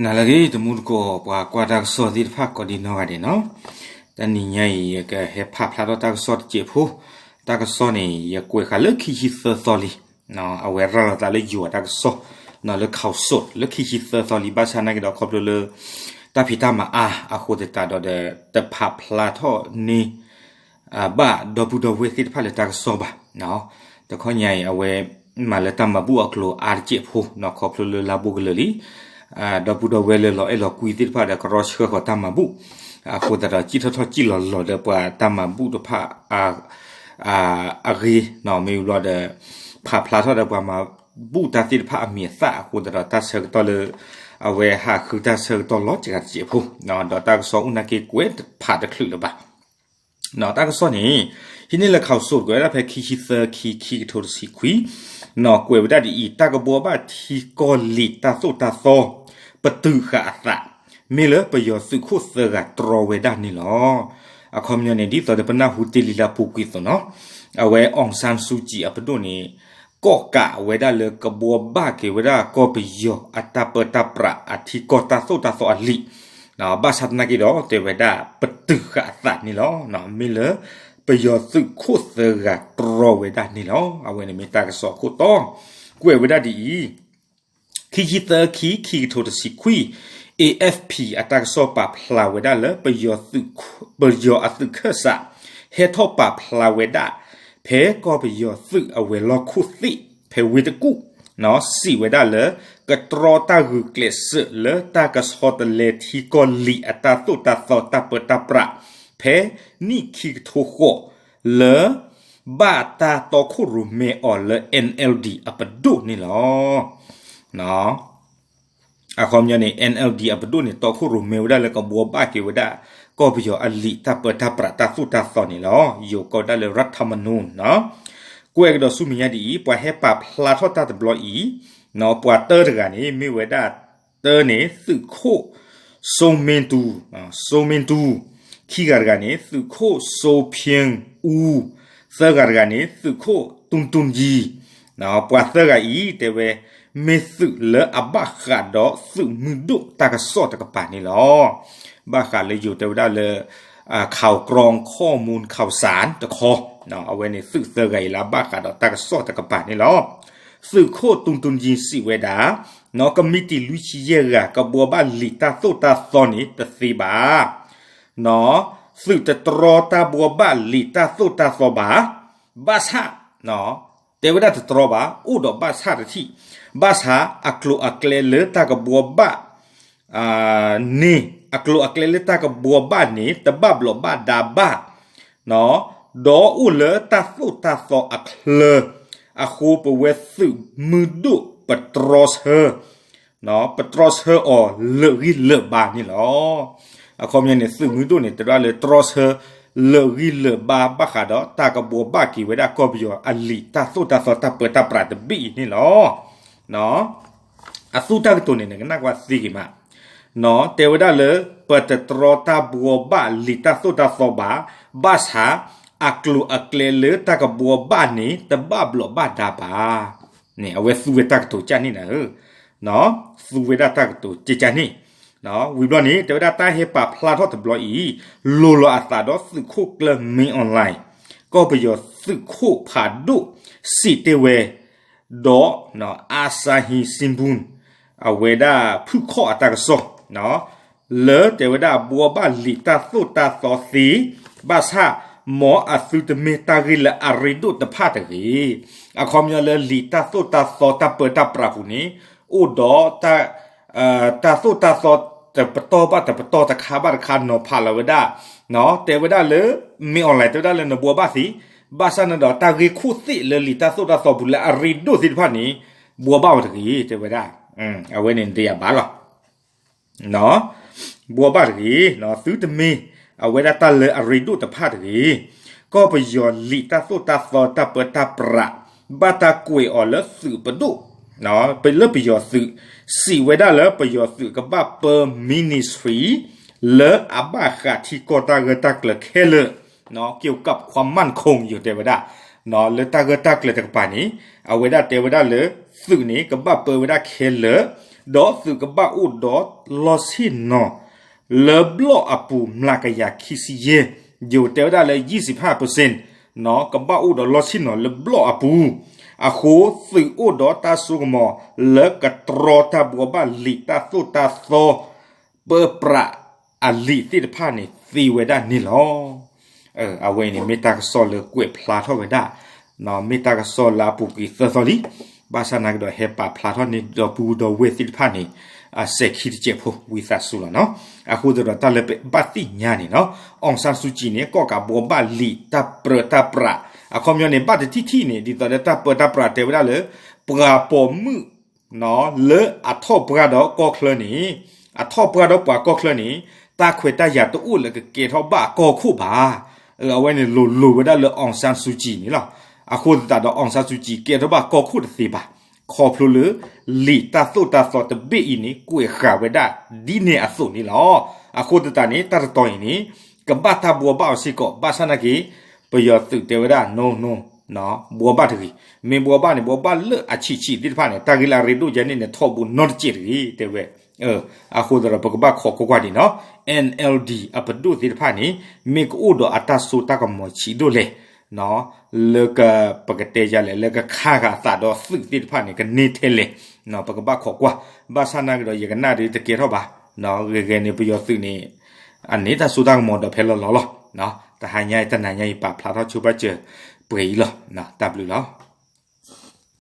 နၤလၢအဂ့ၤ တမူတကိး ပှၤကွၢ်တၢ်ကစီၣ်သ့ၣ်တဖၣ်ကိးဒံနီၢ်ဂၤဒဲးနီၤ, တနံၤညါအံၤ ယကဟဲဖးဖျါထီၣ်တၢ်ကစီၣ်တစဲးဖိ, တၢ်ကစီၣ်န့ၣ် ယကွဲးဃာ်လၢခံဆံသၢသီလံ, အဝဲရၤလီၤသးလၢယိၤအတၢ်ကစီၣ်, လၢ Khaosod လၢခံဆံသၢသီလံ ဘၣ်ဆၣ်နာ်က့ဒီးခီဖျိလၢ တၢ်ဖံးတၢ်မၤအါအဃိသတးဒီးဒီး တဖးဖျါထီၣ်န့ၢ် ဘၣ်ဒီပုၢ်ဒီဝဲၢ်သ့ၣ်တဖၣ်လၢတၢ်ကစီၣ်ဘၣ်. တခီညါအံၤ အဝဲမၤလၢတၢ်မၤဘူၣ်အကျိၤအါတစဲးဖိနီၤ, ခီဖျိလၢလါဘူးကလၢာ်လံ, ဒီပုၢ်ဒီဝဲၢ်လၢလီၤအဲၣ်လီၤကွံသ့ၣ်တဖၣ်ဒီးကရီဆှၢဃီၤတၢ်မၤဘူၣ်, အဃိသတးဒီး ကံၣ်ထီၣ်ထီၣ်ကံၣ်လီၤလီၤဒီးပှၤတၢ်မၤဘူၣ်တဖၣ် အဂ့ၤနီၤ, မ့ၢ်ဘျီဒီး ဖးဖျါထီၣ်ဒီးပှၤမၤဘူၣ်တၢ်သ့ၣ်တဖၣ်အမံၤအသၣ်အဃိသတးဒီး တၢ်ဆၢကတီၢ်လၢ အဝဲဟးဃုတၢ်ဆၢကတီၢ်လီၤစှၤတစဲးဖိ, ဒီးတၢ်ကစီၣ်အိၣ်နာ်က့ကွဲးဖးတချုးလၢၤဘၣ်. တၢ်ကစီၣ်န့ၣ် ဟံးန့ၢ်လၢ Khaosod ကွဲးဝဲဒၣ်ဖဲခံဆံသၢ ခံ ခံကထိတဆံခွံ, ကွဲးဝဲဒၣ်ဒ်အံၤ, တၢ်ကဘှီဘၣ်ထံကီၢ်လံာ်တၢ်သိၣ်တၢ်သီ ပတုာ်ဃာ်အသး, မ့ၢ်လၢပယီၤသုးခိၣ်သၢဂၤတြီဝဲဒၣ်န့ၣ်လီၤ. အခီပညီန့ၣ် ဒ်သိးဒီးပနၢ်ဟူတ့ၢ်လံလၢအပူၤကွံာ်အသိးနီၤ, အဝဲ အောင်ဆန်းစုကြည် အပဒိၣ်န့ၣ် ကီၣ်ကးဝဲဒၣ်လၢကဘှီဘၣ်က့ၤဝဲဒၣ်ကီၢ်ပယီၤအတၢ်ပၢတၢ်ပြးအထံကီၢ်တၢ်သိၣ်တၢ်သီအလံာ်, ဘၣ်ဆၣ်သနာ်က့ဒီး တဲဝဲဒၣ် ပတုာ်ဃာ်အသးန့ၣ်လီၤ. မ့ၢ်လၢပယီၤသုးခိၣ်သၢဂၤတြီဝဲဒၣ်န့ၣ်လီၤ. အဝဲန့ၣ်မ့ၢ်တၢ်ကစီၣ်အခိၣ်တီ, ကွဲးဝဲဒၣ်ဒ်အံၤ, ခံဆံသၢ ခံ ခံကထိတဆံခွံ, A F P အတၢ်ကစီၣ်ပာ်ဖျါဝဲဒၣ်လၢ ပယီၤအသုးခၢၣ်စး ဟဲထီၣ်ပာ်ဖျါဝဲဒၣ် ဖဲကီၢ်ပယီၤသုးအဝဲၤလီၢ်ခိၣ်သ့ၣ် ဖဲဝ့ၢ်တကူၣ်, စံးဝဲဒၣ်လၢ ကတြီတၢ်ဂုာ်ကျဲးစၢးလၢတၢ်ကဆီတလဲထံကီၢ်လံာ်အတၢ်သိၣ်တၢ်သီတၢ်ပၢတၢ်ပြး ဖဲနံၣ်ခံကထိဃိး လၢ ဘၣ်တၢ်တီခိၣ်ရိၣ်မဲအီၤလၢ N L D အပဒိၣ်န့ၣ်လီၤ. အခီပညီန့ၣ် N L D အပဒိၣ်န့ၣ် တီခိၣ်ရိၣ်မဲဝဲဒၣ်လၢကဘှီဘၣ်က့ၤဝဲဒၣ် ကီၢ်ပယီၤအလံာ်တၢ်ပၢတၢ်ပြးတၢ်သိၣ်တၢ်သီန့ၣ်လီၤ. ယိၤကိးဝဲဒၣ်လၢ ရတ်ၣ်ထမနူၣ်နီၤ, ကွဲးကဒီးဆူမဲာ်ညါဒ်အံၤ, ပှၤဟဲပာ်ဖျါထီၣ်တၢ်တဘျီအံၤ, ပှၤတၢတဂၤန့ၣ် မ့ၢ်ဝဲဒၣ် တၢန့ၣ် သုးခိၣ် စိမ့ၢ်တူ, စိမ့ၢ်တူ, ခံဂၤတဂၤန့ၣ် သုးခိၣ် စိဖၠ့အူ, သၢဂၤတဂၤန့ၣ် သုးခိၣ် တူၢ်တူၢ်ယံၤ, ပှၤသၢဂၤအံၤ တဲဝဲ မ့ၢ်သုးလၢအဘၣ်ဃးဒီးသုးမုၢ်ဒိၣ်တၢ်ကစီၣ်တကပၤန့ၣ်လီၤ. ဘၣ်ဃးလၢယိၤတဲဝဲဒၣ်လၢ ข่าวกรอง ข้อมูลข่าวสาร တခီ, အဝဲန့ၣ်သုးသၢဂၤအံၤလၢအဘၣ်ဃးဒီးတၢ်ကစီၣ်တကပၤန့ၣ်လီၤ. သုးခိၣ် တူၢ်တူၢ်ယံၤ စံးဝဲဒၣ် ကမံးတံာ်လွံၢ်ဆံယဲၢ်ဂၤ ကဘှီဘၣ်လံာ်တၢ်သိၣ်တၢ်သီန့ၣ် တသ့ဘၣ်. သုးတတြီတၢ်ဘှီဘၣ်လံာ်တၢ်သိၣ်တၢ်သီဘၣ်. ဘၣ်ဆၣ် တဲဝဲဒၣ်တတြီဘၣ်, အိၣ်ဒီးဘၣ်ဆၣ်တထံၣ်, ဘၣ်ဆၣ်အကျိၤအကျဲလၢတၢ်ကဘှီဘၣ် န့ၣ် အကျိၤအကျဲလၢတၢ်ကဘှီဘၣ်န့ၣ် တဘၣ်ဘျီးဘၣ်ဒါဘၣ်, ဒီးအိၣ်လၢတၢ်သိၣ်တၢ်သီအချၢအဃိ ပဝဲသုးမုၢ်ဒိၣ်ပတြီဆၢ ပတြီဆၢအီၤလၢာ်ဂံၢ်လၢာ်ဘါန့ၣ်လီၤ. အခီပညီန့ၣ် သုးမုၢ်ဒိၣ်န့ၣ် တဲဝဲဒၣ်လၢတြီဆၢလၢာ်ဂံၢ်လၢာ်ဘါ ဘၣ်ဃးဒီးတၢ်ကဘှီဘၣ်က့ၤဝဲဒၣ်ကီၢ်ပယီၤအလံာ်တၢ်သိၣ်တၢ်သီတၢ်ပၢတၢ်ပြးတဘ့ၣ်အံၤန့ၣ်လီၤ. အသူတၢ်ကတိၤန့ၣ် နကနၣ်ကွၢ်သ့ဂ့ၤမး, တဲဝဲဒၣ်လၢ ပတတြီတၢ်ဘှီဘၣ်လံာ်တၢ်သိၣ်တၢ်သီဘၣ်, ဘၣ်ဆၣ်အကျိၤအကျဲလၢတၢ်ကဘှီဘၣ်န့ၣ် တဘၣ်ဘျီးဘၣ်ဒါဘၣ်. န့ၣ် အဝဲသူဝဲတၢ်ကတိၤကၢ်န့ၣ်နၤဧၢ, သူဝဲဒၣ်တၢ်ကတိၤကၢ်ကၢ်န့ၣ်, ဝံၤဘျီန့ၣ် တဲဝဲဒၣ်တၢ်ဟဲပာ်ဖျါထီၣ်တဘျီအံၤ လိၤလီၤအသးဒီးသုးခိၣ်ကျၢၢ် မင်းအောင်လှိုင်, ကီၢ်ပယီၤသုးခိၣ်ဖးဒိၣ် စံးတဲဝဲ ဒီး Asahi Shimbun အဝဲဒၣ်ဖုၣ်ခီၣ်အတၢ်ကစီၣ် လၢတဲဝဲဒၣ်ဘှီဘၣ်လံာ်တၢ်သိၣ်တၢ်သီသ့, ဘၣ်ဆၣ် မ်အသုတမ့ၢ်တၢ်ဂ့ၢ်လၢအရ့ဒိၣ်တဖၣ်တဂ့ၤ. အခီပညီလၢလံာ်တၢ်သိၣ်တၢ်သီတၢ်ပၢတၢ်ပြးပူၤန့ၣ် အိၣ်ဒီး တၢ်သိၣ်တၢ်သီတပတီၢ်ဘၣ်တပတီၢ် တခါဘၣ်တခါနီၤဖးလီၤဝဲဒၣ်, တဲဝဲဒၣ်လၢ မင်းအောင်လှိုင် တဲဝဲဒၣ်လၢနဘှီဘၣ်သ့, ဘၣ်ဆၣ်န့ၣ်ဒီးတၢ်ဂ့ၢ်ခိၣ်သ့ၣ်လၢလံာ်တၢ်သိၣ်တၢ်သီပူၤလၢအရ့ဒိၣ်သ့ၣ်တဖၣ်န့ၣ် ဘှီဘၣ်ဝဲတဂ့ၤ တဲဝဲဒၣ်, အဝဲန့ၣ်တယာ်ဘၣ်လီၤ. ဘှီဘၣ်တဂ့ၤ, သုတမ့ၢ်အဝဲဒၣ်တၢ်လၢအရ့ဒိၣ်တဖၣ်တဂ့ၤ. ကီၢ်ပယီၤလံာ်တၢ်သိၣ်တၢ်သီတၢ်ပၢတၢ်ပြး ဘၣ်တၢ်ကွဲးအီၤလၢသုးပဒိၣ်, လၢပယီၤသုး, စံးဝဲဒၣ်လၢပယီၤသုးကဘၣ်ပၢ ministry လၢအဘၣ်ဃးထံကီၢ်တၢ်ဂၢၢ်တၢ်ကျၢၤခဲလၢာ်, က့ၤကပ်ခွါမၢၣ်ခိၣ် ယိၤတဲဝဲဒၣ်, လၢတၢ်ဂၢၢ်တၢ်ကျၢၤတကပၤန့ၣ် အဝဲဒၣ်တဲဝဲဒၣ်လၢ သုးန့ၣ် ကဘၣ်ပၢဝဲဒၣ်ခဲလၢာ် ဒီးသုးကဘၣ်အိၣ်ဒီးလီဆ့ၣ်နီၤ လၢဘျီၣ်အပူၤ မျးကယၤခံဆံယဲၢ်, ယိၤတဲဝဲဒၣ်လၢ ယံၣ်စံးဖး percent ကဘၣ်အိၣ်ဒီးလီဆ့ၣ်နီၤလၢဘျီၣ်အပူၤ, အဃိသုးအိၣ်ဒီးတၢ်စိကမီၤ လၢကတြီတၢ်ဘှီဘၣ်လံာ်တၢ်သိၣ်တၢ်သီ ပၢပြးအလံာ်သ့ၣ်တဖၣ်န့ၣ် သ့ဝဲဒၣ်န့ၣ်လီၤ. အဝဲန့ၣ် မ့ၢ်တၢ်ကစီၣ်လၢကွဲးဖျါထီၣ်ဝဲဒၣ်, မ့ၢ်တၢ်ကစီၣ်လၢအပူၤကွံာ်သၢသီလံ, ဘၣ်ဆၣ်နာ်က့ဒီးဟဲပာ်ဖျါထီၣ်န့ၢ်ဒီပုၢ်ဒီဝဲၢ်သ့ၣ်တဖၣ်န့ၣ် အစဲၤခံတစဲးဖိ ဝံသးစူၤလီၤနီၤ. အဃိသတးဒီးတၢ်လၢပဘၣ်သ့ၣ်ညါန့ၣ်နီၤ, အောင်ဆန်းစုကြည်န့ၣ် ကီၣ်ကးဘှီဘၣ်လံာ်တၢ်ပြၢတၢ်ပြး, အခီပညီန့ၣ် ဘၣ်တထံၣ်ထံၣ်န့ၣ် ဒ်သိးဒီးတၢ်ပြၢတၢ်ပြးတဲဝဲဒၣ်လၢ ပှၤပိာ်မုၣ် လၢအထီၣ်ပှၢ်ဒီးကီၢ်ချၢန့ၣ်, အထီၣ်ပှၢ်ဒီးပှၤကီၢ်ချၢန့ၣ် တၢ်ခွဲးတၢ်ယာ်တအိၣ်လၢကကဲထီၣ်ဘၣ်ကီၢ်ခိၣ်ဘၣ်. အဝဲန့ၣ်လိၤလိၤဝဲဒၣ်လၢ အောင်ဆန်းစုကြည်န့ၣ်လီၤ. အဃိသတးဒီး အောင်ဆန်းစုကြည် ကဲထီၣ်ဘၣ်ကီၢ်ခိၣ်တသ့ဘၣ်, ခီဖျိလၢ လံာ်တၢ်သိၣ်တၢ်သီတဘ့ၣ်အံၤန့ၣ် ကွဲးဃာ်ဝဲဒၣ်ဒ်န့ၣ်အသိးန့ၣ်လီၤ. အဃိသတးန့ၣ် တၢ်တတီၤအံၤန့ၣ် ကဘၣ်တၢ်ဘှီဘၣ်အီၤစ့ၢ်ကီး, ဘၣ်ဆၣ်နာ်က့ ပယီၤသုးတဲဝဲဒၣ် no no, ဘှီဘၣ်တဂ့ၤ, မ့ၢ်ဘှီဘၣ်န့ၣ် ဘှီဘၣ်လၢအဆံးဆံးသ့ၣ်တဖၣ်န့ၣ် တၢ်ဂ့ၢ်လၢအရ့ဒိၣ်ယဲန့ၣ်န့ၣ် ထီၣ်ဘူးနီတစဲးတဂ့ၤ တဲဝဲ. အဃိသတးဒီး ပကဘၣ်ခိးကွၢ်ကွၢ်ဒံးနီၤ, အ NLD အပဒိၣ်သ့ၣ်တဖၣ်န့ၣ် မ့ၢ်ကအိၣ်ဒီးအတၢ်စိတၢ်ကမီၤဆံးဒိၣ်လဲၣ် လၢက ပကတဲယၤလဲၣ် လၢကခးဂာ်အသးဒီးသုးသ့ၣ်တဖၣ်န့ၣ် ကန့ၢ်ထဲလဲၣ်, ပကဘၣ်ခိးကွၢ်, ဘၣ်ဆၣ်နာ်က့ဒီး ယကနၣ်ဒ်တကဲထီၣ်ဘၣ်, ဂ့ၤဂ့ၤန့ၣ် ပယီၤသုးန့ၣ် အန့ၣ်တၢ်စိတၢ်ကမီၤဒီးဖဲလီၤလီၤလီၤ. တဟါညါအံၤ တနၤညါအံၤ ပာ်ဖျါထီၣ်ဆိဘၣ်စၢၤပှဲၤအံၤလီၤ. တၢ်ဘျုးလီၤ.